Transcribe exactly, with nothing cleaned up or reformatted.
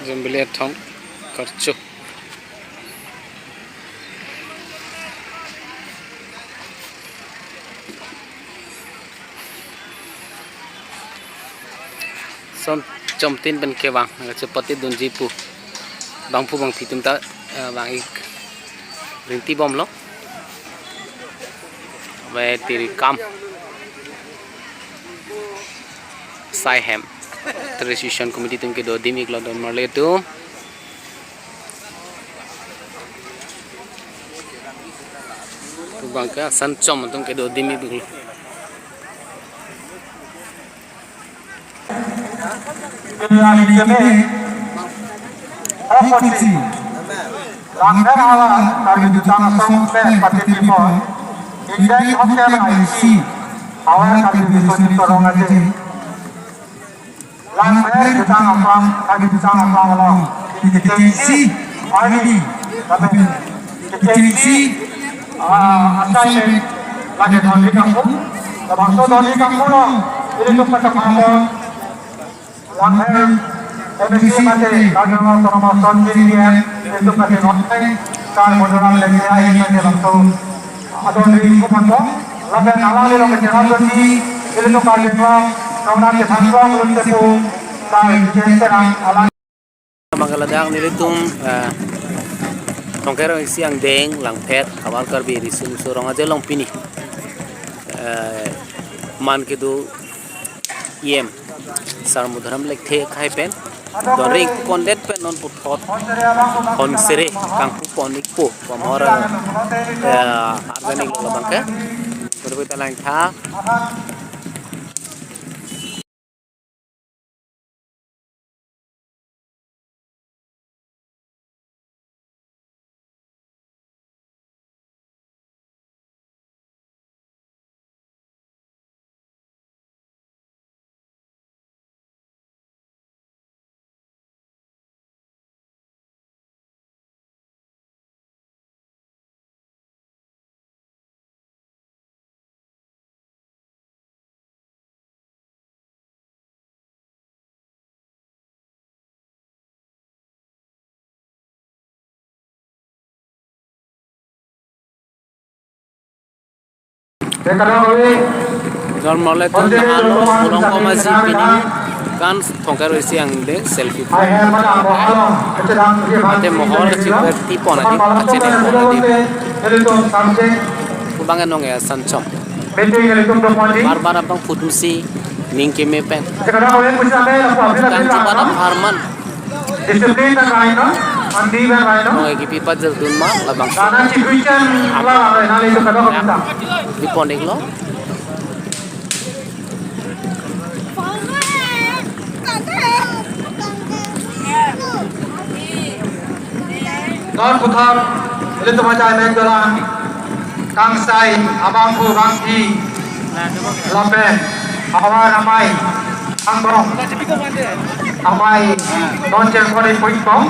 Beli athom karcho. Son chomtin pen kevang, chepatidunji pu. Bangphu bangphi atum ta, eh, vang-ik rinti bomlo. Ave tiri kam. Saihem. Tradition committee atum kedo adim-iklo don marli atum. Pu abangke asan chom atum kedo adim-iklo. Langpher havar Karbi Jutang Asong pen patiri po. India hotel I C. Havar Karbi Biswanath Teron aje. Langpher Jutang Asong, Karbi Jutang Asong along. Kechengsi, Karbi, tapi kechengsi, ah, asai pen lake don-ik kangpu, labangso don-ik kangpu lo, ilitum kachepanglo, Langpher M A C mate, Karbi Anglong Autonomous Council P M, ilitum kachepanglo, kar modoran lagi ai mate bangso adon-ik kangpu, lapen alanglilo kacharap dunji, ilitum Karbi Anglong, kauna kethang long lun tepu, kar jen terang alang. Abangke ladak nelitum, eh, Thongkero isi angdeng Langpher havar Karbi Riso Nimso Rong Aje along pini, eh, man kedo E M Sar Madhuram Lekthe akhei pen don-ik pondet pen non puthot honsere kangpu pon-ikpo pu amahor, eh, arganik lo abangke. Berikut langtha. Don marli atum nahalo, Bolong Komaji pini kan Thongkero isi angdeng selfie point. Ate mohor chipet ti pon adim, chini pon adim. Pu abangke nong ya san chom. Bar bar abang photo si ning keme pen. Kanchipat apharman. Discipline ta kaino, andi ba kaino. Nong kipi pajal dun ma labang. Karena si Christian la la na le to kada kita. Di pon-iklo. Don puthot, ilitum ajai mek dolang, kangsai, abangphu bangphi, lapen, havar amei, angbong, amei, don chengkori puitpong,